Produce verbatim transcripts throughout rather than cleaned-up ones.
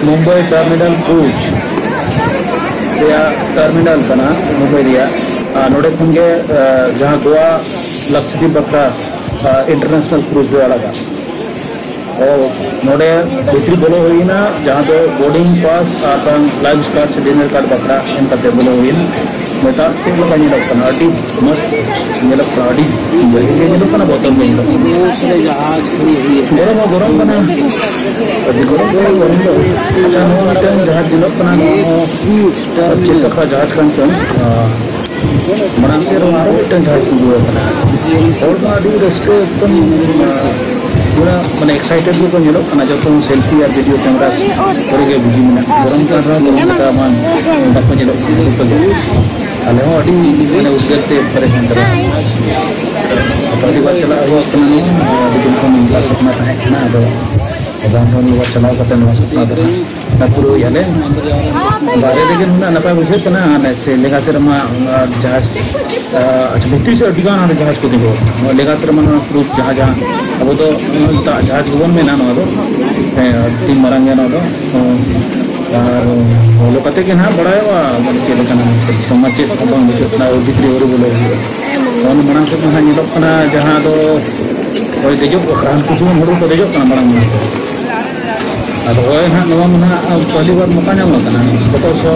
Mumbai terminal cruise ᱨᱮᱭᱟᱜ terminal ᱠᱟᱱᱟ ᱢᱩᱢᱵᱟᱭ ᱨᱮᱭᱟᱜ᱾ ᱟᱨ ᱱᱚᱰᱮ ᱠᱷᱚᱱ ᱜᱮ, ᱟᱸ, ᱡᱟᱦᱟᱸ ᱜᱳᱣᱟ ᱞᱟᱠᱥᱟᱫᱤᱯ ᱵᱟᱠᱷᱨᱟ, ᱟᱸ, ᱤᱱᱴᱟᱨᱱᱮᱥᱱᱟᱞ ᱠᱨᱩᱡᱽ ᱫᱚ ᱟᱲᱟᱜᱟ᱾ ᱚ, ᱱᱚᱰᱮ ᱵᱷᱤᱛᱨᱤ ᱵᱚᱞᱚ ᱦᱩᱭᱱᱟ, ᱡᱟᱦᱟᱸ ᱫᱚ ᱵᱳᱨᱰᱤᱝ ᱯᱟᱥ ᱟᱨ ᱵᱟᱝ ᱞᱟᱧᱪ ᱠᱟᱨᱰ ᱥᱮ ᱰᱤᱱᱟᱨ ᱠᱟᱨᱰ ᱵᱟᱠᱷᱨᱟ ᱮᱢ ᱠᱟᱛᱮ ᱵᱚᱞᱚ ᱦᱩᱭᱱᱟ᱾ ᱱᱮᱛᱟᱨ ᱪᱮᱫ ᱞᱮᱠᱟ ᱧᱮᱞᱚᱜ ᱠᱟᱱᱟ? ᱟᱹᱰᱤ ᱢᱚᱡᱽ ᱧᱮᱞᱚᱜ ᱠᱟᱱᱟ, ᱟᱹᱰᱤ ᱵᱷᱟᱹᱜᱤ ᱜᱮ ᱧᱮᱞᱚᱜ ᱠᱟᱱᱟ, ᱵᱚᱛᱚᱨ ᱜᱮ ᱧᱮᱞᱚᱜ ᱠᱟᱱᱟ᱾ ᱱᱚᱣᱟ ᱠᱚᱨᱮ ᱡᱟᱦᱟᱡᱽ ᱠᱷᱟᱹᱲᱤ ᱦᱩᱭ ᱟᱠᱟᱱᱟ᱾ ᱜᱚᱨᱚᱢ ᱦᱚᱸ ᱜᱚᱨᱚᱢ ᱠᱟᱱᱟ, ᱟᱹᱰᱤ ᱜᱚᱨᱚᱢ ᱠᱟᱱᱟ, ᱜᱚᱨᱚᱢ ᱫᱚ᱾ ᱟᱪᱪᱷᱟ, ᱱᱚᱣᱟ ᱢᱤᱫᱴᱟᱝ ᱡᱟᱦᱟᱡᱽ ᱧᱮᱞᱚᱜ ᱠᱟᱱᱟ, ᱱᱚᱣᱟ ᱦᱚᱸ ᱪᱮᱫ ᱞᱮᱠᱟ ᱡᱟᱦᱟᱡᱽ ᱠᱟᱱ ᱪᱚᱝ? ᱟᱸ, ᱢᱟᱲᱟᱝ ᱥᱮᱫ ᱨᱮᱦᱚᱸ ᱟᱨᱚ ᱢᱤᱫᱴᱟᱝ ᱡᱟᱦᱟᱡᱽ ᱛᱤᱸᱜᱩ ᱟᱠᱟᱱᱟ᱾ ᱦᱚᱲ ᱢᱟ ᱟᱹᱰᱤ ᱨᱟᱹᱥᱠᱟᱹ ᱮᱠᱫᱚᱢ, ᱟᱸ, ᱯᱩᱨᱟᱹ ᱢᱟᱱᱮ ᱮᱠᱥᱟᱭᱴᱮᱰ ᱜᱮᱠᱚ ᱧᱮᱞᱚᱜ ᱠᱟᱱᱟ᱾ ᱡᱚᱛᱚ ᱥᱮᱞᱯᱷᱤ ᱟᱨ ᱵᱷᱤᱰᱤᱭᱳ ᱠᱮᱢᱮᱨᱟ ᱠᱚᱨᱮ ᱜᱮ ᱵᱤᱡᱤ ᱢᱮᱱᱟᱜ ᱠᱚᱣᱟ᱾ ᱜᱚᱨᱚᱢ ᱠᱟᱱ ᱨᱮᱦᱚᱸ ᱫᱚᱢᱮ ᱮᱴᱟᱜ ᱢᱟ ᱵᱟᱠᱚ ᱧᱮᱞᱚᱜ ᱠᱟᱱᱟ ᱡᱚᱛᱚ ᱜᱮ᱾ ᱟᱞᱮ ᱦᱚᱸ ᱟᱹᱰᱤ ᱢᱟᱱᱮ ᱩᱫᱽᱜᱟᱹᱨ ᱛᱮ ᱯᱮᱨᱮᱡ ᱮᱱ ᱛᱟᱞᱮᱭᱟ᱾ ᱟᱫᱚ ᱟᱹᱰᱤ ᱵᱟᱨ ᱪᱟᱞᱟᱜ ᱦᱩᱭᱩᱜ ᱠᱟᱱᱟ, ᱱᱚᱣᱟ ᱟᱹᱰᱤ ᱫᱤᱱ ᱠᱷᱚᱱ ᱱᱚᱝᱠᱟ ᱥᱚᱯᱱᱚ ᱛᱟᱦᱮᱸ ᱠᱟᱱᱟ᱾ ᱟᱫᱚ ᱟᱫᱚ ᱱᱚᱣᱟ ᱪᱟᱞᱟᱣ ᱠᱟᱛᱮ ᱱᱚᱣᱟ ᱥᱚᱯᱱᱚ ᱫᱚ ᱦᱟᱸᱜ ᱯᱩᱨᱟᱹᱣᱮᱫᱼᱟ ᱞᱮ᱾ ᱵᱟᱦᱨᱮ ᱨᱮᱜᱮ ᱱᱩᱱᱟᱹᱜ ᱱᱟᱯᱟᱭ ᱵᱩᱡᱷᱟᱹᱜ ᱠᱟᱱᱟ᱾ ᱟᱨ ᱥᱮ ᱞᱮᱸᱜᱟ ᱥᱮᱫ ᱨᱮᱢᱟ ᱚᱱᱟ ᱡᱟᱦᱟᱡᱽ, ᱟᱪᱪᱷᱟ, ᱵᱷᱤᱛᱨᱤ ᱥᱮᱫ ᱟᱹᱰᱤ ᱜᱟᱱ ᱚᱸᱰᱮ ᱡᱟᱦᱟᱡᱽ ᱠᱚ ᱛᱤᱸᱜᱩ ᱟᱠᱟᱱᱟ᱾ ᱱᱚᱣᱟ ᱞᱮᱸᱜᱟ ᱥᱮᱫ ᱨᱮᱢᱟ ᱱᱚᱣᱟ ᱯᱩᱨᱩᱵ ᱡᱟᱦᱟᱸ, ᱡᱟᱦᱟᱸ ᱟᱵᱚ ᱫᱚ ᱫᱟᱜ ᱡᱟᱦᱟᱡᱽ ᱜᱮᱵᱚᱱ ᱢᱮᱱᱟ ᱱᱚᱣᱟ ᱫᱚ᱾ ᱦᱮᱸ, ᱟᱹᱰᱤ ᱢᱟᱨᱟᱝ ᱜᱮᱭᱟ ᱱᱚᱣᱟ ᱫᱚ᱾ ᱟᱨ ᱵᱚᱞᱚ ᱠᱟᱛᱮ ᱜᱮ ᱱᱟᱦᱟᱜ ᱵᱟᱲᱟᱭᱚᱜᱼᱟ, ᱢᱟᱱᱮ ᱪᱮᱫ ᱞᱮᱠᱟᱱᱟ ᱢᱮᱱᱛᱮ᱾ ᱛᱚ ᱢᱟ ᱪᱮᱫ ᱦᱚᱸ ᱵᱟᱝ ᱵᱩᱡᱷᱟᱹᱜ ᱠᱟᱱᱟ, ᱵᱷᱤᱛᱨᱤ ᱟᱹᱣᱨᱤ ᱵᱚᱞᱚ ᱦᱩᱭᱩᱜᱼᱟ᱾ ᱚᱱᱟ ᱢᱟᱲᱟᱝ ᱥᱮᱫ ᱱᱟᱦᱟᱜ ᱧᱮᱞᱚᱜ ᱠᱟᱱᱟ, ᱡᱟᱦᱟᱸ ᱫᱚ ᱦᱚᱭ ᱫᱮᱡᱚᱜ ᱵᱟᱠᱷᱨᱟ ᱠᱤᱪᱷᱩ ᱜᱟᱱ ᱦᱚᱲ ᱠᱚ ᱫᱮᱡᱚᱜ ᱠᱟᱱᱟ ᱢᱟᱲᱟᱝ ᱢᱟᱲᱟᱝ ᱛᱮ᱾ ᱟᱫᱚ ᱦᱚᱭ ᱱᱟᱦᱟᱜ ᱱᱚᱣᱟ ᱢᱟ ᱱᱟᱦᱟᱜ ᱯᱟᱹᱦᱤᱞᱤ ᱵᱟᱨ ᱢᱚᱠᱟ ᱧᱟᱢ ᱟᱠᱟᱱᱟ, ᱵᱚᱛᱚᱨ ᱥᱚ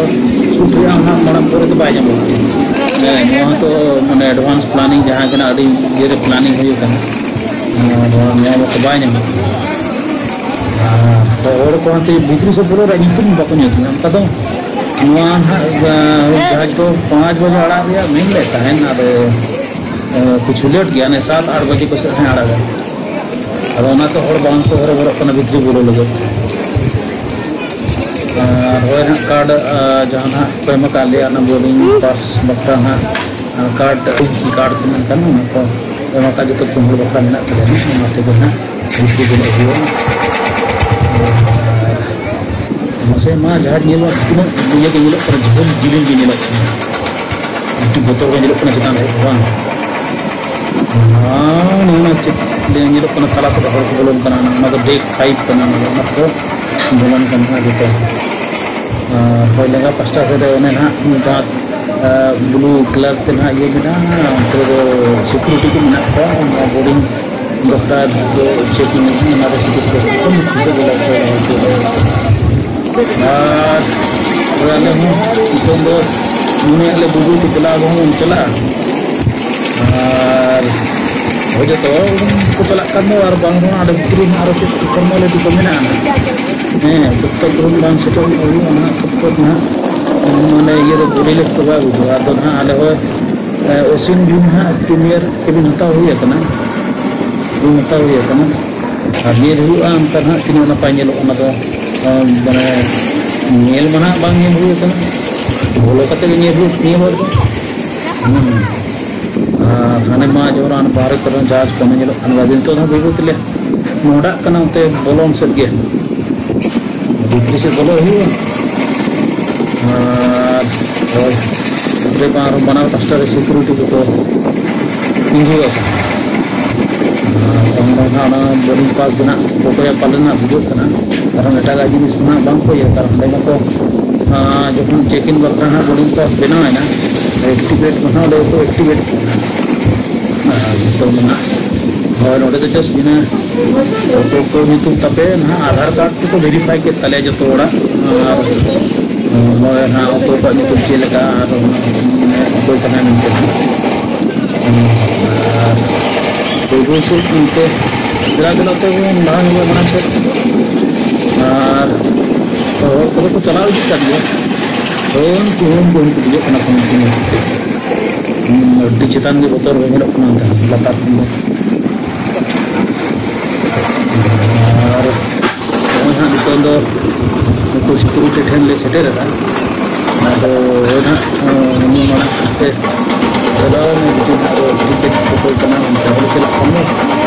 ᱥᱩᱴ ᱨᱮᱭᱟᱜ ᱱᱟᱦᱟᱜ ᱢᱟᱲᱟᱝ ᱠᱚᱨᱮ ᱫᱚ ᱵᱟᱭ ᱧᱟᱢᱚᱜ ᱠᱟᱱᱟ᱾ ᱦᱮᱸ, ᱱᱚᱣᱟ ᱦᱚᱸᱛᱚ ᱢᱟᱱᱮ ᱮᱰᱵᱷᱟᱱᱥ ᱯᱞᱟᱱᱤᱝ ᱡᱟᱦᱟᱸ ᱠᱟᱱᱟ, ᱟᱹᱰᱤ ᱤᱭᱟᱹᱨᱮ ᱯᱞᱟᱱᱤᱝ ᱦᱩᱭᱩᱜ ᱠᱟᱱᱟ᱾ ᱟᱨ ᱱᱚᱣᱟ ᱢᱚᱛᱚ ᱵᱟᱭ ᱧᱟᱢᱚᱜ ᱠᱟᱱᱟ᱾ ᱟᱨ ᱦᱚᱲ ᱠᱚ ᱦᱟᱱᱛᱮ ᱵᱷᱤᱛᱨᱤ ᱥᱮᱫ ᱵᱚᱞᱚ ᱨᱮᱭᱟᱜ ᱧᱩᱛᱩᱢ ᱵᱟᱠᱚ ᱧᱩᱛᱩᱢᱟ᱾ ᱚᱱᱠᱟ ᱫᱚ ᱱᱚᱣᱟ ᱱᱟᱦᱟᱜ, ᱟᱸ, ᱡᱟᱦᱟᱡᱽ ᱫᱚ ᱯᱟᱸᱪ ᱵᱟᱡᱮ ᱟᱲᱟᱜ ᱨᱮᱭᱟᱜ ᱢᱮᱱ ᱞᱮᱫ ᱛᱟᱦᱮᱱ, ᱟᱫᱚ, ᱟᱸ, ᱠᱤᱪᱷᱩ ᱞᱮᱴ ᱜᱮᱭᱟ, ᱦᱟᱱᱮ ᱥᱟᱛ ᱟᱴ ᱵᱟᱡᱮ ᱠᱚ ᱥᱮᱫ ᱦᱟᱸᱜ ᱟᱲᱟᱜᱟ᱾ ᱟᱫᱚ ᱚᱱᱟᱛᱮ ᱦᱚᱲ ᱵᱟᱝ ᱠᱚ ᱦᱚᱨᱚᱵᱚᱨᱚᱜ ᱠᱟᱱᱟ ᱵᱷᱤᱛᱨᱤ ᱵᱚᱞᱚ ᱞᱟᱹᱜᱤᱫ᱾ ᱟᱨ ᱦᱳᱭ ᱱᱟᱦᱟᱜ ᱠᱟᱨᱰ, ᱟᱸ, ᱡᱟᱦᱟᱸ ᱱᱟᱦᱟᱜ ᱠᱚ ᱮᱢ ᱟᱠᱟᱫ ᱞᱮᱭᱟ, ᱚᱱᱟ ᱵᱳᱨᱰᱤᱝ ᱯᱟᱥ ᱵᱟᱠᱷᱨᱟ ᱱᱟᱦᱟᱜ, ᱟᱸ, ᱠᱟᱨᱰ, ᱠᱟᱨᱰ ᱠᱚ ᱢᱮᱱ ᱠᱟᱱᱟ, ᱚᱱᱟ ᱠᱚ ᱮᱢ ᱟᱠᱟᱫ ᱡᱚᱛᱚ ᱠᱩᱢᱵᱽᱲᱩ ᱵᱟᱠᱷᱨᱟ ᱢᱮᱱᱟᱜ ᱛᱟᱞᱮᱭᱟ, ᱚᱱᱟ ᱛᱮᱜᱮ ᱱᱟᱦᱟᱜ ᱵᱷᱤᱛᱨᱤ ᱵᱚᱞᱚᱜ ᱦᱩᱭᱩᱜᱼᱟ᱾ ᱟᱨ ᱢᱟᱥᱮ ᱢᱟ ᱡᱟᱦᱟᱸ ᱧᱮᱞᱚᱜ ᱛᱤᱱᱟᱹᱜ ᱤᱭᱟᱹ ᱜᱮ ᱧᱮᱞᱚᱜ ᱠᱟᱱᱟ, ᱡᱷᱟᱹᱞ ᱡᱤᱞᱤᱧ ᱜᱮ ᱧᱮᱞᱚᱜ ᱠᱟᱱᱟ᱾ ᱟᱹᱰᱤ ᱵᱚᱛᱚᱨ ᱜᱮ ᱧᱮᱞᱚᱜ ᱠᱟᱱᱟ ᱪᱮᱛᱟᱱ ᱨᱮ, ᱵᱟᱝ? ᱟᱨ ᱱᱚᱜᱼᱚ ᱱᱟ ᱪᱮᱫ ᱧᱮᱞᱚᱜ ᱠᱟᱱᱟ, ᱛᱟᱞᱟ ᱥᱮᱫ ᱦᱚᱲ ᱠᱚ ᱵᱚᱞᱚᱱ ᱠᱟᱱᱟ, ᱚᱱᱟ ᱫᱚ ᱰᱮᱠ ᱯᱷᱟᱭᱤᱵᱷ ᱠᱟᱱᱟ, ᱚᱱᱟ ᱫᱚ, ᱚᱱᱟ ᱠᱚ ᱵᱚᱞᱚᱱ ᱠᱟᱱᱟ ᱦᱟᱸᱜ ᱡᱚᱛᱚ᱾ ᱟᱨ ᱦᱳᱭ, ᱞᱮᱸᱜᱟ ᱯᱟᱥᱴᱟ ᱥᱮᱫ ᱨᱮ ᱚᱱᱮ ᱱᱟᱦᱟᱜ ᱡᱟᱦᱟᱸ, ᱟᱸ, blue colour ᱛᱮ ᱱᱟᱦᱟᱜ ᱤᱭᱟᱹ ᱢᱮᱱᱟᱜᱼᱟ, ᱚᱱᱛᱮ ᱨᱮᱫᱚ security ᱠᱚ ᱢᱮᱱᱟᱜ ᱠᱚᱣᱟ᱾ ᱚᱱᱟ boarding ᱫᱚᱨᱠᱟᱨ ᱫᱚ ᱪᱮᱠ ᱢᱮᱱᱟᱜᱼᱟ, ᱚᱱᱟ ᱨᱮ ᱪᱤᱠᱤᱛᱥᱟ ᱠᱚ ᱱᱤᱛᱚᱜ ᱫᱚ ᱞᱟᱜᱟᱣ ᱦᱚᱪᱚᱭᱟ᱾ ᱟᱨ ᱟᱞᱮ ᱦᱚᱸ ᱱᱤᱛᱚᱝ ᱫᱚ ᱢᱚᱱᱮᱭᱟᱜ ᱞᱮ ᱵᱩᱵᱩ ᱠᱚ ᱪᱟᱞᱟᱣ ᱟᱵᱚᱱ ᱵᱚᱱ ᱪᱟᱞᱟᱜᱼᱟ᱾ ᱟᱨ ᱦᱳᱭ, ᱡᱚᱛᱚ ᱦᱚᱲ ᱠᱚ ᱪᱟᱞᱟᱜ ᱠᱟᱱ ᱫᱚ, ᱟᱨ ᱵᱟᱝ ᱨᱮᱦᱚᱸ ᱟᱞᱮ ᱵᱷᱤᱛᱨᱤ ᱨᱮ ᱟᱨᱚ ᱪᱮᱫ formality ᱠᱚ ᱢᱮᱱᱟᱜᱼᱟ᱾ ᱦᱮᱸ, ᱡᱚᱛᱚ ᱜᱨᱩᱯ ᱵᱟᱝ ᱥᱮᱴᱮᱨ ᱦᱩᱭᱩᱜᱼᱟ, ᱚᱱᱟ ᱠᱷᱟᱹᱛᱤᱨ ᱱᱟᱦᱟᱜ ᱢᱟᱱᱮ ᱤᱭᱟᱹ ᱫᱚ ᱵᱚᱰᱤ ᱞᱮᱠ ᱫᱚ ᱵᱟᱭ ᱵᱩᱡᱷᱟᱹᱜᱼᱟ᱾ ᱟᱫᱚ ᱱᱟᱦᱟᱜ ᱟᱞᱮ ᱦᱚᱸ, ᱮ, ᱚᱥᱤᱱ ᱵᱷᱤᱢ ᱱᱟᱦᱟᱜ ᱯᱨᱤᱢᱤᱭᱟᱨ ᱠᱮᱵᱤᱱ ᱦᱟᱛᱟᱣ ᱦᱩᱭ ᱟᱠᱟᱱᱟ, ᱨᱩᱢ ᱦᱟᱛᱟᱣ ᱦᱩᱭ ᱟᱠᱟᱱᱟ᱾ ᱟᱨ ᱧᱮᱞ ᱦᱩᱭᱩᱜᱼᱟ ᱚᱱᱠᱟ ᱱᱟᱦᱟᱜ ᱛᱤᱱᱟᱹᱜ ᱱᱟᱯᱟᱭ ᱧᱮᱞᱚᱜ ᱠᱟᱱᱟ᱾ ᱫᱚ, ᱮ, ᱢᱟᱱᱮ ᱧᱮᱞ ᱢᱟ ᱱᱟᱦᱟᱜ ᱵᱟᱝ ᱧᱮᱞ ᱦᱩᱭ ᱟᱠᱟᱱᱟ, ᱵᱚᱞᱚ ᱠᱟᱛᱮ ᱜᱮ ᱧᱮᱞ ᱦᱩᱭᱩᱜ ᱱᱤᱭᱟᱹ ᱵᱟᱨ ᱫᱚ᱾ ᱦᱩᱸ᱾ ᱟᱨ ᱦᱟᱱᱮ ᱢᱟ ᱡᱮᱢᱚᱱ ᱦᱟᱱᱮ ᱵᱟᱦᱨᱮ ᱠᱚᱨᱮ ᱡᱟᱦᱟᱡᱽ ᱠᱚ ᱧᱮᱞᱚᱜ ᱠᱟᱱᱟ, ᱟᱫᱚ ᱱᱤᱛᱚᱜ ᱫᱚ ᱵᱟᱹᱭ ᱵᱟᱹᱭ ᱛᱮᱞᱮ ᱢᱚᱦᱰᱟᱜ ᱠᱟᱱᱟ ᱚᱱᱛᱮ ᱵᱚᱞᱚᱱ ᱥᱮᱫ ᱜᱮ᱾ ᱵᱷᱤᱛᱨᱤ ᱥᱮᱫ ᱵᱚᱞᱚ ᱦᱩᱭᱩᱜᱼᱟ᱾ ᱟᱨ ᱦᱳᱭ, ᱵᱷᱤᱛᱨᱤ ᱢᱟ ᱟᱨᱚ ᱵᱟᱱᱟᱨ ᱯᱟᱥᱴᱟ ᱨᱮ ᱥᱤᱠᱩᱨᱤᱴᱤ ᱠᱚᱠᱚ ᱛᱤᱸᱜᱩ ᱟᱠᱟᱱᱟ᱾ ᱟᱨ ᱵᱟᱝ ᱫᱚ ᱱᱟᱦᱟᱜ ᱚᱱᱟ ᱵᱳᱨᱰᱤᱝ ᱯᱟᱥ ᱜᱮ ᱱᱟᱦᱟᱜ ᱚᱠᱚᱭᱟᱜ ᱯᱟᱞᱮ ᱱᱟᱦᱟᱜ ᱵᱩᱡᱷᱟᱹᱜ ᱠᱟᱱᱟ, ᱠᱟᱨᱚᱱ ᱮᱴᱟᱜᱟᱜ ᱡᱤᱱᱤᱥ ᱢᱟ ᱱᱟᱦᱟᱜ ᱵᱟᱝ ᱠᱚ ᱤᱭᱟᱹ, ᱠᱟᱨᱚᱱ ᱚᱸᱰᱮ ᱢᱟᱠᱚ, ᱟᱸ, ᱡᱚᱠᱷᱚᱱ ᱪᱮᱠ ᱤᱱ ᱵᱟᱠᱷᱨᱟ ᱱᱟᱦᱟᱜ ᱵᱳᱨᱰᱤᱝ ᱯᱟᱥ ᱵᱮᱱᱟᱣ ᱮᱱᱟ, ᱮᱠᱴᱤᱵᱷᱮᱴ ᱢᱟ ᱱᱟᱦᱟᱜ ᱚᱸᱰᱮ ᱜᱮᱠᱚ ᱮᱠᱴᱤᱵᱷᱮᱴ ᱠᱟᱱᱟ᱾ ᱟᱨ ᱱᱤᱛᱚᱝ ᱫᱚ ᱱᱟᱦᱟᱜ, ᱦᱳᱭ, ᱱᱚᱰᱮ ᱫᱚ ᱡᱟᱥᱴ ᱤᱱᱟᱹ ᱯᱷᱳᱴᱳ ᱠᱚ ᱧᱩᱛᱩᱢ ᱛᱟᱯᱮ ᱱᱟᱦᱟᱜ ᱟᱫᱷᱟᱨ ᱠᱟᱨᱰ ᱛᱮᱠᱚ ᱵᱷᱮᱨᱤᱯᱷᱟᱭ ᱠᱮᱫ ᱛᱟᱞᱮᱭᱟ ᱡᱚᱛᱚ ᱦᱚᱲᱟᱜ᱾ ᱟᱨ ᱱᱚᱜᱼᱚᱭ ᱱᱟᱦᱟᱜ ᱚᱠᱚᱭ ᱠᱚᱣᱟᱜ ᱧᱩᱛᱩᱢ ᱪᱮᱫ ᱞᱮᱠᱟ ᱟᱨ ᱚᱠᱚᱭ ᱠᱟᱱᱟᱭ ᱢᱮᱱᱛᱮ ᱱᱟᱦᱟᱜ᱾ ᱟᱨ ᱵᱟᱹᱭ ᱵᱟᱹᱭ ᱥᱮᱫ ᱚᱱᱛᱮ ᱫᱮᱞᱟ ᱫᱮᱞᱟ ᱛᱮᱵᱚᱱ ᱞᱟᱦᱟ ᱧᱚᱜᱚᱜᱼᱟ ᱢᱟᱲᱟᱝ ᱥᱮᱫ᱾ ᱟᱨ ᱦᱚᱲ ᱠᱚᱫᱚ ᱠᱚ ᱪᱟᱞᱟᱣ ᱤᱫᱤᱜ ᱠᱟᱱ ᱜᱮᱭᱟ᱾ ᱦᱳᱭ, ᱩᱱᱠᱩ ᱦᱚᱸ ᱩᱱᱠᱩ ᱦᱚᱸᱠᱚ ᱫᱮᱡᱚᱜ ᱠᱟᱱᱟ ᱠᱚ ᱩᱱᱠᱩ ᱦᱚᱸ᱾ ᱦᱩᱸ, ᱟᱹᱰᱤ ᱪᱮᱛᱟᱱ ᱜᱮ ᱵᱚᱛᱚᱨ ᱜᱮ ᱧᱮᱞᱚᱜ ᱠᱟᱱᱟ ᱚᱱᱛᱮ ᱞᱟᱛᱟᱨ ᱠᱷᱚᱱ ᱫᱚ᱾ ᱟᱨ ᱱᱚᱜᱼᱚᱭ ᱦᱟᱸᱜ ᱱᱤᱛᱚᱜ ᱫᱚ ᱱᱩᱠᱩ ᱥᱤᱠᱩᱨᱤᱴᱤ ᱴᱷᱮᱱ ᱞᱮ ᱥᱮᱴᱮᱨ ᱮᱱᱟ᱾ ᱟᱫᱚ ᱦᱳᱭ ᱦᱟᱸᱜ, ᱩᱱᱤ ᱢᱟᱲᱟᱝ ᱥᱮᱫ ᱛᱮ ᱪᱟᱞᱟᱣ ᱮᱱᱟ, ᱡᱩᱫᱤ ᱦᱟᱸᱜ ᱟᱫᱚ ᱴᱤᱠᱤᱴ ᱠᱚᱠᱚ ᱠᱟᱱᱟ, ᱚᱱᱠᱟ ᱦᱚᱲ ᱪᱟᱞᱟᱜ ᱠᱟᱱ ᱫᱚ᱾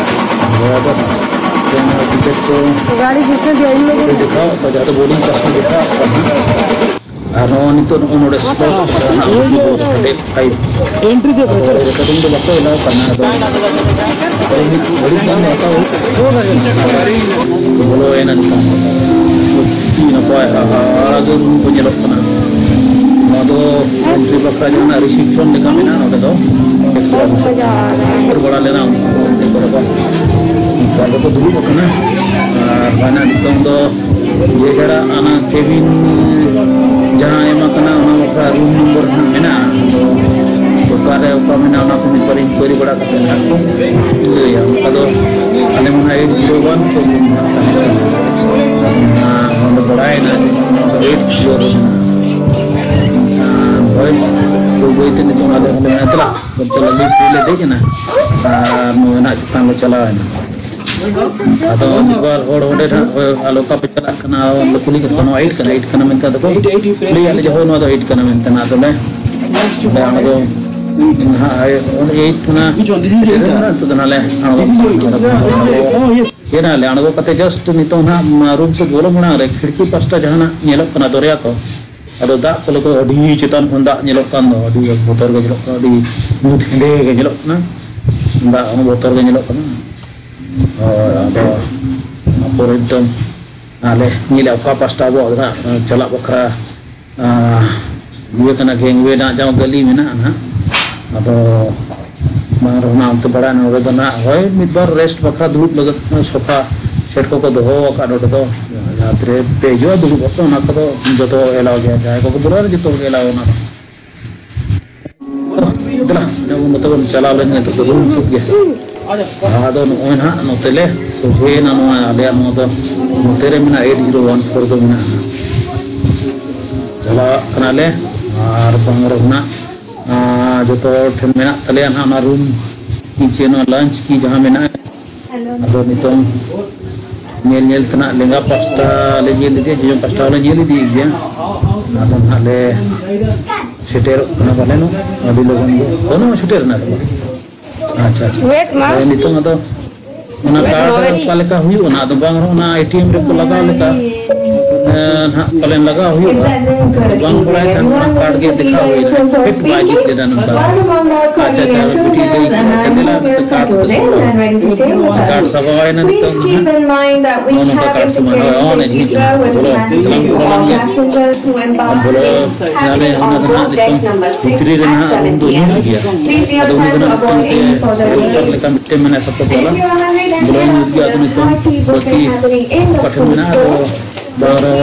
ᱟᱫᱚ ᱟᱫᱚ ᱚᱱᱟ ᱴᱤᱠᱤᱴ ᱠᱚ ᱜᱟᱹᱰᱤ ᱡᱮᱥᱮ ᱫᱮ ᱤᱧ ᱞᱳᱜ ᱠᱚ ᱫᱮᱠᱷᱟᱣ ᱠᱚᱣᱟ, ᱡᱟᱦᱟᱸ ᱫᱚ ᱵᱳᱨᱰᱤᱝ ᱯᱟᱥ ᱠᱚ ᱫᱮᱠᱷᱟᱣ ᱠᱚᱣᱟ ᱦᱟᱸᱜ᱾ ᱟᱨ ᱱᱚᱜᱼᱚ ᱱᱤᱛᱚᱜ ᱱᱚᱜᱼᱚ ᱱᱚᱰᱮ ᱥᱞᱚᱴ ᱠᱟᱱᱟ ᱦᱟᱸᱜ, ᱦᱟᱸᱰᱮ ᱯᱷᱟᱭᱤᱵᱷ᱾ ᱮᱱᱴᱨᱤ ᱫᱮ ᱟᱫᱚ ᱵᱷᱮᱛᱚᱨ᱾ ᱨᱮᱠᱚᱨᱰᱤᱝ ᱫᱚ ᱵᱟᱠᱚ ᱮᱞᱟᱣ ᱠᱟᱱᱟ, ᱟᱫᱚ ᱢᱤᱫ ᱜᱷᱟᱹᱲᱤᱡ ᱜᱟᱱ ᱦᱟᱛᱟᱣ ᱦᱩᱭᱩᱜ ᱠᱟᱱᱟ᱾ ᱵᱚᱞᱚᱭᱮᱱᱟ ᱱᱤᱛᱚᱝ᱾ ᱦᱳᱭ, ᱦᱟᱦᱟᱲᱟ ᱜᱮ ᱨᱩᱢ ᱠᱚ ᱧᱮᱞᱚᱜ ᱠᱟᱱᱟ᱾ ᱱᱚᱣᱟ ᱫᱚ entry ᱵᱟᱠᱷᱨᱟ ᱡᱟᱦᱟᱱᱟᱜ reception ᱞᱮᱠᱟ ᱢᱮᱱᱟᱜᱼᱟ ᱱᱚᱰᱮ ᱫᱚ᱾ ᱮᱠᱥᱴᱨᱟ ᱵᱟᱲᱟ ᱞᱮᱱᱟ ᱩᱱᱠᱩ ᱠᱚ ᱨᱟᱠᱟᱵ᱾ ᱱᱮᱛᱟᱨ ᱫᱚᱠᱚ ᱫᱩᱲᱩᱵ ᱟᱠᱟᱱᱟ᱾ ᱟᱨ ᱦᱟᱱᱟ ᱱᱤᱛᱚᱝ ᱫᱚ ᱡᱮ ᱡᱟᱨᱟᱜ ᱚᱱᱟ cabin ᱡᱟᱦᱟᱸ ᱮᱢ ᱟᱠᱟᱱᱟ, ᱚᱱᱟ ᱵᱟᱠᱷᱨᱟ room number ᱦᱟᱸᱜ ᱢᱮᱱᱟᱜᱼᱟ᱾ ᱟᱫᱚ ᱚᱠᱟᱨᱮ ᱚᱠᱟ ᱢᱮᱱᱟᱜᱼᱟ, ᱚᱱᱟ ᱠᱚ ᱢᱤᱫ ᱵᱟᱨ inquiry ᱵᱟᱲᱟ ᱠᱟᱛᱮ ᱦᱟᱸᱜ ᱠᱚ ᱞᱟᱹᱭᱟ᱾ ᱚᱱᱠᱟ ᱫᱚ ᱟᱞᱮ ᱢᱟ ᱱᱟᱦᱟᱜ eight zero one ᱠᱚ ᱨᱩᱢ ᱦᱟᱸᱜ ᱛᱟᱦᱮᱸ ᱠᱟᱱᱟ᱾ ᱟᱨ ᱱᱚᱰᱮ ᱵᱟᱲᱟᱭᱮᱱᱟ ᱡᱮ eight zero one ᱨᱩᱢ ᱢᱮᱱᱟᱜᱼᱟ᱾ ᱟᱨ ᱦᱳᱭ, ᱵᱟᱹᱭ ᱵᱟᱹᱭ ᱛᱮ ᱱᱤᱛᱚᱝ ᱟᱞᱮ ᱦᱚᱸᱞᱮ ᱢᱮᱱᱟ, ᱪᱟᱞᱟᱜ ᱪᱟᱞᱟᱜ lift ᱨᱮᱞᱮ ᱫᱮᱡ ᱮᱱᱟ᱾ ᱟᱨ ᱱᱚᱜᱼᱚᱭ ᱱᱟᱦᱟᱜ ᱪᱮᱛᱟᱱ ᱞᱮ ᱪᱟᱞᱟᱣ ᱮᱱᱟ᱾ ᱟᱫᱚ ᱢᱤᱫ ᱵᱟᱨ ᱦᱚᱲ ᱚᱸᱰᱮ ᱱᱟᱦᱟᱜ, ᱟᱞᱮ ᱚᱠᱟ ᱯᱮ ᱪᱟᱞᱟᱜ ᱠᱟᱱᱟ? ᱚᱸᱰᱮ ᱠᱩᱞᱤ ᱠᱮᱫ ᱠᱚᱣᱟ, "ᱱᱚᱣᱟ eight ᱠᱟᱱᱟ, eight ᱠᱟᱱᱟ?" ᱢᱮᱱᱛᱮ ᱟᱫᱚ ᱠᱚ ᱞᱟᱹᱭ ᱟᱞᱮ ᱡᱮ, "ᱦᱳᱭ, ᱱᱚᱣᱟ ᱫᱚ eight ᱠᱟᱱᱟ" ᱢᱮᱱᱛᱮ᱾ ᱟᱫᱚ ᱞᱮ ᱚᱸᱰᱮ ᱟᱬᱜᱚ ᱱᱟᱦᱟᱜ ᱚᱸᱰᱮ eight ᱠᱟᱱᱟ᱾ Which one? This is eight, ᱱᱤᱛᱚᱜ ᱫᱚ ᱱᱟᱦᱟᱜ ᱞᱮ ᱟᱬᱜᱚ this is eight. Oh, yes. ᱦᱮᱸ, ᱟᱞᱮ ᱟᱬᱜᱚ ᱠᱟᱛᱮ just ᱱᱤᱛᱚᱝ ᱱᱟᱦᱟᱜ ᱨᱩᱢ ᱥᱮᱫ ᱵᱚᱞᱚ ᱢᱟᱲᱟᱝ ᱨᱮ ᱠᱷᱤᱲᱠᱤ ᱯᱟᱥᱴᱟ ᱡᱟᱦᱟᱱᱟᱜ ᱧᱮᱞᱚᱜ ᱠᱟᱱᱟ ᱫᱚᱨᱭᱟ ᱠᱚ, ᱟᱫᱚ ᱫᱟᱜ ᱠᱚ ᱞᱮᱠᱟ ᱟᱹᱰᱤ ᱪᱮᱛᱟᱱ ᱠᱷᱚᱱ ᱫᱟᱜ ᱧᱮᱞᱚᱜ ᱠᱟᱱ ᱫᱚ, ᱟᱹᱰᱤ ᱵᱚᱛᱚᱨ ᱜᱮ ᱧᱮᱞᱚᱜ ᱠᱟᱱᱟ, ᱟᱹᱰᱤ ᱧᱩᱛ ᱦᱮᱸᱫᱮ ᱜᱮ ᱧᱮᱞᱚᱜ ᱠᱟᱱᱟ, ᱫᱟᱜ ᱦᱚᱸ ᱵᱚᱛᱚᱨ ᱜᱮ ᱧᱮᱞᱚᱜ ᱠᱟᱱᱟ᱾ ᱦᱳᱭ, ᱟᱫᱚ ᱚᱱᱟ ᱯᱚᱨᱮ ᱫᱚ ᱟᱞᱮ ᱧᱮᱞᱟ ᱚᱠᱟ ᱯᱟᱥᱴᱟ ᱟᱵᱚᱣᱟᱜ ᱫᱚ ᱦᱟᱸᱜ ᱪᱟᱞᱟᱜ ᱵᱟᱠᱷᱨᱟ, ᱟᱸ, ᱤᱭᱟᱹ ᱠᱟᱱᱟ, gangway ᱨᱮᱱᱟᱜ ᱡᱟᱦᱟᱸ ᱜᱟᱹᱞᱤ ᱢᱮᱱᱟᱜᱼᱟ ᱱᱟᱦᱟᱜ᱾ ᱟᱫᱚ ᱵᱟᱝ ᱨᱮᱦᱚᱸ ᱱᱟᱜ ᱚᱱᱛᱮ ᱵᱟᱲᱟᱭ ᱱᱚᱰᱮ ᱫᱚ ᱱᱟᱜ ᱦᱳᱭ ᱢᱤᱫ ᱵᱟᱨ rest ᱵᱟᱠᱷᱨᱟ ᱫᱩᱲᱩᱵ ᱞᱟᱹᱜᱤᱫ sofa set ᱠᱚᱠᱚ ᱫᱚᱦᱚ ᱟᱠᱟᱫ ᱱᱚᱰᱮ ᱫᱚ᱾ ᱡᱟᱦᱟᱸ ᱛᱤᱨᱮ ᱯᱮ ᱦᱤᱡᱩᱜᱼᱟ ᱫᱩᱲᱩᱵ ᱟᱠᱚ, ᱚᱱᱟ ᱠᱚᱫᱚ ᱡᱚᱛᱚ allow ᱜᱮᱭᱟ, ᱡᱟᱦᱟᱸᱭ ᱠᱚᱠᱚ ᱵᱚᱞᱚᱜᱼᱟ ᱡᱚᱛᱚ ᱦᱚᱲ ᱜᱮ allow ᱚᱱᱟ ᱫᱚ᱾ ᱫᱮᱞᱟ, ᱱᱚᱛᱮ ᱵᱚᱱ ᱪᱟᱞᱟᱣ ᱞᱮᱱ ᱜᱮ, ᱱᱤᱛᱚᱜ ᱫᱚ room ᱥᱮᱫ ᱜᱮ᱾ ᱟᱫᱚ ᱱᱚᱜᱼᱚᱭ ᱱᱟᱦᱟᱜ ᱱᱚᱛᱮ ᱞᱮ ᱥᱚᱡᱷᱮᱭᱮᱱᱟ, ᱱᱚᱣᱟ ᱟᱞᱮᱭᱟᱜ ᱱᱚᱣᱟ ᱫᱚ ᱱᱚᱛᱮ ᱨᱮ ᱢᱮᱱᱟᱜᱼᱟ, eight zero one four ᱫᱚ ᱢᱮᱱᱟᱜᱼᱟ᱾ ᱪᱟᱞᱟᱜ ᱠᱟᱱᱟᱞᱮ ᱟᱨ ᱵᱟᱝ ᱨᱮᱦᱚᱸ ᱱᱟᱜ, ᱟᱨ ᱡᱚᱛᱚ ᱦᱚᱲ ᱴᱷᱮᱱ ᱢᱮᱱᱟᱜ ᱛᱟᱞᱮᱭᱟ ᱱᱟᱦᱟᱜ ᱚᱱᱟ room ᱠᱤ ᱪᱮ ᱱᱚᱣᱟ lunch ᱠᱤ ᱡᱟᱦᱟᱸ ᱢᱮᱱᱟᱜᱼᱟ᱾ ᱟᱫᱚ ᱱᱤᱛᱚᱝ ᱧᱮᱞ ᱧᱮᱞ ᱛᱮ ᱱᱟᱜ ᱞᱮᱸᱜᱟ ᱯᱟᱥᱴᱟ ᱞᱮ ᱧᱮᱞ ᱤᱫᱤᱭᱟ, ᱡᱚᱡᱚᱢ ᱯᱟᱥᱴᱟ ᱦᱚᱸᱞᱮ ᱧᱮᱞ ᱤᱫᱤᱭᱮᱫ ᱜᱮᱭᱟ᱾ ᱟᱫᱚ ᱱᱟᱦᱟᱜ ᱞᱮ ᱥᱮᱴᱮᱨᱚᱜ ᱠᱟᱱᱟ ᱯᱟᱞᱮᱱ ᱟᱹᱰᱤ ᱞᱚᱜᱚᱱ ᱜᱮ᱾ ᱵᱟᱹᱱᱩᱜᱼᱟ, ᱥᱮᱴᱮᱨ ᱮᱱᱟ ᱞᱮ᱾ ᱟᱪᱪᱷᱟ, ᱟᱪᱪᱷᱟ᱾ Wait, ᱢᱟ᱾ ᱦᱳᱭ, ᱱᱤᱛᱚᱝ ᱟᱫᱚ ᱚᱱᱟ card ᱚᱠᱟ ᱞᱮᱠᱟ ᱦᱩᱭᱩᱜᱼᱟ, ᱚᱱᱟ ᱫᱚ ᱵᱟᱝ ᱨᱮᱦᱚᱸ ᱚᱱᱟ ATM ᱨᱮᱠᱚ ᱞᱟᱜᱟᱣ ᱞᱮᱠᱟ, ᱮ, ᱱᱟᱦᱟᱜ ᱯᱟᱞᱮᱱ ᱞᱟᱜᱟᱣ ᱦᱩᱭᱩᱜᱼᱟ᱾ ᱵᱟᱝ ᱵᱟᱲᱟᱭ ᱠᱷᱟᱱ ᱚᱱᱟ card ᱜᱮ ᱫᱮᱠᱷᱟᱣ ᱦᱩᱭᱱᱟ, fit ᱵᱟᱭ ᱡᱩᱛ ᱞᱮᱫᱟ ᱱᱚᱝᱠᱟ᱾ ᱟᱪᱪᱷᱟ, ᱟᱪᱪᱷᱟ, ᱟᱨ ᱵᱤᱴᱤ ᱞᱟᱹᱭ ᱢᱮ, ᱟᱪᱪᱷᱟ, ᱫᱮᱞᱟ, ᱱᱚᱛᱮ ᱠᱟᱨᱰ ᱠᱚ ᱥᱟᱵᱟᱣᱟᱭ ᱱᱟ ᱱᱤᱛᱚᱝ ᱫᱚ ᱱᱟᱦᱟᱜ᱾ ᱱᱚᱜᱼᱚ ᱱᱚᱝᱠᱟ ᱠᱟᱨᱰ ᱥᱟᱵᱟᱣᱟᱭ ᱱᱟ, ᱱᱚᱜᱼᱚ ᱱᱤᱛᱚᱝ ᱵᱚᱞᱚ, ᱪᱟᱞᱟᱣ ᱵᱚᱞᱚ ᱞᱮᱱ ᱜᱮᱭᱟ᱾ ᱟᱨ ᱵᱚᱞᱚ ᱧᱟᱢᱮ ᱚᱱᱟ ᱫᱚ ᱱᱟᱦᱟᱜ ᱱᱤᱛᱚᱝ ᱵᱷᱤᱛᱨᱤ ᱨᱮ ᱱᱟᱦᱟᱜ ᱨᱩᱢ ᱫᱚ ᱧᱩᱛ ᱜᱮᱭᱟ᱾ ᱟᱫᱚ ᱩᱱᱤ ᱫᱚ ᱱᱟᱦᱟᱜ ᱢᱤᱫᱴᱟᱝ ᱛᱮ ᱨᱩᱢ ᱞᱮᱠᱟ ᱢᱤᱫᱴᱮᱱ ᱢᱮᱱᱟᱜᱼᱟ, ᱥᱟᱯᱚᱨᱴ ᱵᱟᱞᱟ᱾ ᱵᱚᱞᱚ ᱧᱩᱛ ᱜᱮᱭᱟ᱾ ᱟᱫᱚ ᱱᱤᱛᱚᱝ ᱵᱟᱹᱠᱤ ᱚᱠᱟ ᱴᱷᱮᱱ ᱢᱮᱱᱟᱜᱼᱟ, ᱟᱫᱚ ᱵᱟᱨᱚ,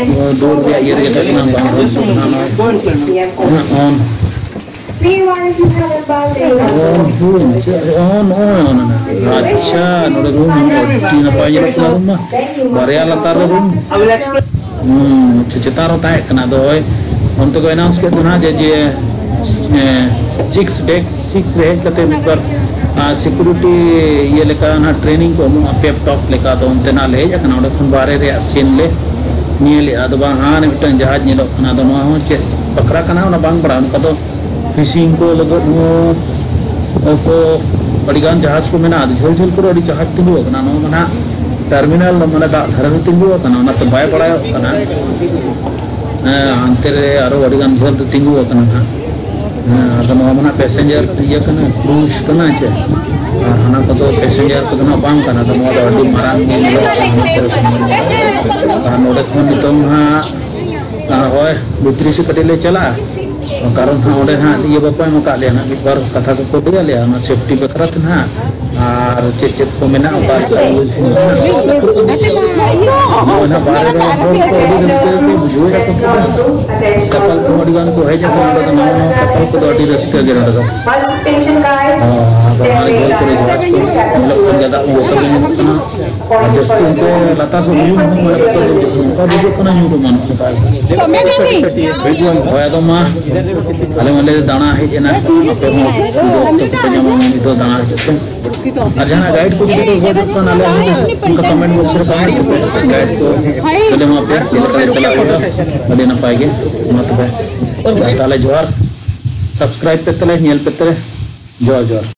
ᱱᱚᱣᱟ ᱰᱳᱨ ᱨᱮᱭᱟᱜ ᱤᱭᱟᱹ ᱨᱮᱜᱮ ᱛᱟᱦᱮᱸ ᱠᱟᱱᱟ, ᱵᱟᱝ ᱦᱩᱭ ᱠᱟᱱᱟ᱾ ᱱᱚᱣᱟ ᱚᱱ᱾ ᱚᱱ ᱦᱩᱭ, ᱪᱮᱫ ᱚᱱ, ᱚᱱ, ᱚᱱ, ᱚᱱ᱾ ᱟᱪᱪᱷᱟ, ᱱᱚᱰᱮ ᱨᱩᱢ ᱟᱹᱰᱤ ᱱᱟᱯᱟᱭ ᱧᱮᱞᱚᱜ ᱠᱟᱱᱟ, ᱨᱩᱢ ᱢᱟ᱾ ᱵᱟᱨᱭᱟ ᱞᱟᱛᱟᱨ ᱨᱮ ᱨᱩᱢ᱾ ᱦᱩᱸ, ᱟᱪᱪᱷᱟ, ᱪᱮᱛᱟᱱ ᱨᱮ ᱛᱟᱦᱮᱸ ᱠᱟᱱᱟ᱾ ᱟᱫᱚ ᱦᱳᱭ, ᱚᱱᱛᱮ ᱠᱚ ᱮᱱᱟᱣᱩᱱᱥ ᱠᱮᱫ ᱫᱚ ᱱᱟᱦᱟᱜ ᱡᱮ, ᱡᱮ, ᱮ, ᱥᱤᱠᱥ, ᱰᱮᱥᱠ ᱥᱤᱠᱥ ᱨᱮ ᱦᱮᱡ ᱠᱟᱛᱮ ᱢᱤᱫ ᱵᱟᱨ, ᱟ, ᱥᱤᱠᱩᱨᱤᱴᱤ ᱤᱭᱟᱹ ᱞᱮᱠᱟ ᱱᱟᱦᱟᱜ ᱴᱨᱮᱱᱤᱝ ᱠᱚ ᱮᱢᱚᱜᱼᱟ, ᱯᱮᱯ ᱴᱚᱠ ᱞᱮᱠᱟ᱾ ᱟᱫᱚ ᱚᱱᱛᱮ ᱱᱟᱦᱟᱜ ᱞᱮ ᱦᱮᱡ ᱟᱠᱟᱱᱟ, ᱚᱸᱰᱮ ᱠᱷᱚᱱ ᱵᱟᱦᱨᱮ ᱨᱮᱭᱟᱜ ᱥᱤᱱ ᱞᱮ ᱧᱮᱞᱮᱜᱼᱟ᱾ ᱟᱫᱚ ᱵᱟᱝ, ᱦᱟᱱᱮ ᱢᱤᱫᱴᱟᱝ ᱡᱟᱦᱟᱡᱽ ᱧᱮᱞᱚᱜ ᱠᱟᱱᱟ᱾ ᱟᱫᱚ ᱱᱚᱣᱟ ᱦᱚᱸ ᱪᱮᱫ ᱵᱟᱠᱷᱨᱟ ᱠᱟᱱᱟ, ᱚᱱᱟ ᱵᱟᱝ ᱵᱟᱲᱟᱭ᱾ ᱚᱱᱠᱟ ᱫᱚ ᱯᱷᱤᱥᱤᱝ ᱠᱚ ᱞᱟᱹᱜᱤᱫ ᱦᱚᱸ ᱠᱚ ᱟᱹᱰᱤᱜᱟᱱ ᱡᱟᱦᱟᱡᱽ ᱠᱚ ᱢᱮᱱᱟᱜᱼᱟ᱾ ᱟᱹᱰᱤ ᱡᱷᱟᱹᱞ ᱡᱷᱟᱹᱞ ᱠᱚᱨᱮ ᱟᱹᱰᱤ ᱡᱟᱦᱟᱡᱽ ᱛᱤᱸᱜᱩ ᱟᱠᱟᱱᱟ᱾ ᱱᱚᱣᱟ ᱢᱟ ᱱᱟᱦᱟᱜ ᱴᱟᱨᱢᱤᱱᱟᱞ, ᱢᱟᱱᱮ ᱫᱟᱜ ᱫᱷᱟᱨᱮ ᱨᱮ ᱛᱤᱸᱜᱩ ᱟᱠᱟᱱᱟ, ᱚᱱᱟᱛᱮ ᱵᱟᱭ ᱵᱟᱲᱟᱭᱚᱜ ᱠᱟᱱᱟ᱾ ᱦᱮᱸ, ᱦᱟᱱᱛᱮ ᱨᱮ ᱟᱨᱚ ᱟᱹᱰᱤᱜᱟᱱ ᱡᱷᱟᱹᱞ ᱛᱮ ᱛᱤᱸᱜᱩ ᱟᱠᱟᱱᱟ ᱱᱟᱦᱟᱜ᱾ ᱦᱮᱸ, ᱟᱫᱚ ᱱᱚᱣᱟ ᱢᱟ ᱱᱟᱦᱟᱜ ᱯᱮᱥᱮᱧᱡᱟᱨ ᱤᱭᱟᱹ ᱠᱟᱱᱟ, ᱠᱨᱩᱡᱽ ᱠᱟᱱᱟ ᱪᱮ? ᱟᱨ ᱦᱟᱱᱟ ᱠᱚᱫᱚ ᱯᱮᱥᱮᱧᱡᱟᱨ ᱠᱚᱫᱚ ᱱᱟᱦᱟᱜ ᱵᱟᱝ ᱠᱟᱱᱟ᱾ ᱟᱫᱚ ᱱᱚᱣᱟ ᱫᱚ ᱟᱹᱰᱤ ᱢᱟᱨᱟᱝ ᱜᱮ ᱧᱮᱞᱚᱜ ᱠᱟᱱᱟ᱾ ᱟᱨ ᱱᱚᱰᱮ ᱠᱷᱚᱱ ᱱᱤᱛᱚᱝ ᱱᱟᱦᱟᱜ ᱟᱨ ᱦᱳᱭ, ᱵᱷᱤᱛᱨᱤ ᱥᱮᱫ ᱠᱟᱹᱴᱤᱡ ᱞᱮ ᱪᱟᱞᱟᱜᱼᱟ᱾ ᱠᱟᱨᱚᱱ ᱦᱟᱸᱜ ᱚᱸᱰᱮ ᱦᱟᱸᱜ ᱤᱭᱟᱹ ᱵᱟᱠᱚ ᱮᱢ ᱟᱠᱟᱫ ᱞᱮᱭᱟ ᱦᱟᱸᱜ, ᱢᱤᱫ ᱵᱟᱨ ᱠᱟᱛᱷᱟ ᱠᱚᱠᱚ ᱞᱟᱹᱭ ᱟᱞᱮᱭᱟ ᱚᱱᱟ ᱥᱮᱯᱴᱤ ᱵᱟᱠᱷᱨᱟ ᱛᱮ ᱦᱟᱸᱜ, ᱟᱨ ᱪᱮᱫ ᱪᱮᱫ ᱠᱚ ᱢᱮᱱᱟᱜᱼᱟ, ᱚᱠᱟ ᱞᱮᱠᱟ ᱤᱭᱩᱡᱽ ᱦᱩᱭᱩᱜᱼᱟ᱾ ᱱᱚᱜᱼᱚᱭ ᱱᱟᱦᱟᱜ ᱵᱟᱦᱨᱮ ᱨᱮ ᱦᱚᱲ ᱠᱚ ᱟᱹᱰᱤ ᱨᱟᱹᱥᱠᱟᱹ ᱜᱮᱠᱚ ᱵᱩᱡᱷᱟᱹᱣ ᱮᱫᱟ ᱠᱚ᱾ ᱠᱟᱯᱟᱞ ᱠᱚᱦᱚᱸ ᱟᱹᱰᱤ ᱜᱟᱱ ᱠᱚ ᱦᱮᱡ ᱟᱠᱟᱱᱟ ᱱᱚᱰᱮ ᱫᱚ, ᱱᱟᱣᱟ ᱱᱟᱣᱟ ᱠᱟᱯᱟᱞ ᱠᱚᱫᱚ ᱟᱹᱰᱤ ᱨᱟᱹᱥᱠᱟᱹ ᱜᱮ ᱱᱚᱰᱮ ᱫᱚ᱾ ᱦᱚᱸ, ᱟᱫᱚ ᱚᱱᱟ ᱡᱷᱟᱹᱞ ᱠᱚᱨᱮ ᱡᱟᱦᱟᱡᱽ ᱠᱚ ᱧᱮᱞᱚᱜ ᱠᱟᱱ ᱜᱮᱭᱟ, ᱫᱟᱜ ᱠᱚ ᱵᱚᱛᱚᱨ ᱜᱮ ᱧᱮᱞᱚᱜ ᱠᱟᱱᱟ᱾ ᱟᱨ ᱡᱟᱹᱥᱛᱤ ᱚᱱᱛᱮ ᱞᱟᱛᱟᱨ ᱥᱮᱫ ᱩᱭᱩᱝ ᱦᱚᱸ ᱢᱟᱱᱮ ᱵᱚᱛᱚᱨ ᱜᱮ ᱵᱩᱡᱷᱟᱹᱜ ᱠᱟᱱᱟ᱾ ᱚᱱᱠᱟ ᱵᱩᱡᱷᱟᱹᱜ ᱠᱟᱱᱟ ᱧᱩᱨ ᱮᱢᱟᱱᱚᱜ ᱞᱮᱠᱟ᱾ ᱦᱳᱭ, ᱟᱫᱚ ᱢᱟ, ᱟᱞᱮ ᱢᱟᱞᱮ ᱫᱟᱬᱟ ᱦᱮᱡ ᱮᱱᱟ, ᱟᱯᱮ ᱦᱚᱸ ᱡᱩᱫᱤ ᱚᱠᱛᱚ ᱠᱚᱯᱮ ᱧᱟᱢᱟ, ᱢᱤᱫ ᱫᱷᱟᱣ ᱫᱟᱬᱟ ᱦᱤᱡᱩᱜ ᱯᱮ᱾ ᱟᱨ ᱡᱟᱦᱟᱱᱟᱜ ᱜᱟᱭᱤᱰ ᱠᱚ ᱡᱩᱫᱤ ᱠᱚ ᱜᱚᱡᱚᱜ ᱠᱷᱟᱱ, ᱟᱞᱮ ᱦᱚᱸ ᱚᱱᱠᱟ ᱠᱚᱢᱮᱱᱴ ᱵᱚᱠᱥ ᱨᱮ ᱠᱚᱢᱮᱱᱴ ᱠᱟᱛᱮ ᱜᱟᱭᱤᱰ ᱠᱚ ᱟᱞᱮ ᱢᱟ ᱟᱯᱮ ᱪᱮᱫ ᱞᱮᱠᱟ ᱞᱮ ᱪᱟᱞᱟᱜ ᱦᱩᱭᱩᱜᱼᱟ, ᱟᱹᱰᱤ ᱱᱟᱯᱟᱭ ᱜᱮ᱾ ᱢᱟ ᱛᱚᱵᱮ, ᱛᱟᱦᱞᱮ ᱡᱚᱦᱟᱨ, ᱥᱟᱵᱥᱠᱨᱟᱭᱤᱵ ᱯᱮ ᱛᱟᱞᱮ, ᱧᱮᱞ ᱯᱮ ᱛᱟᱞᱮ, ᱡᱚᱦᱟᱨ ᱡᱚᱦᱟᱨ᱾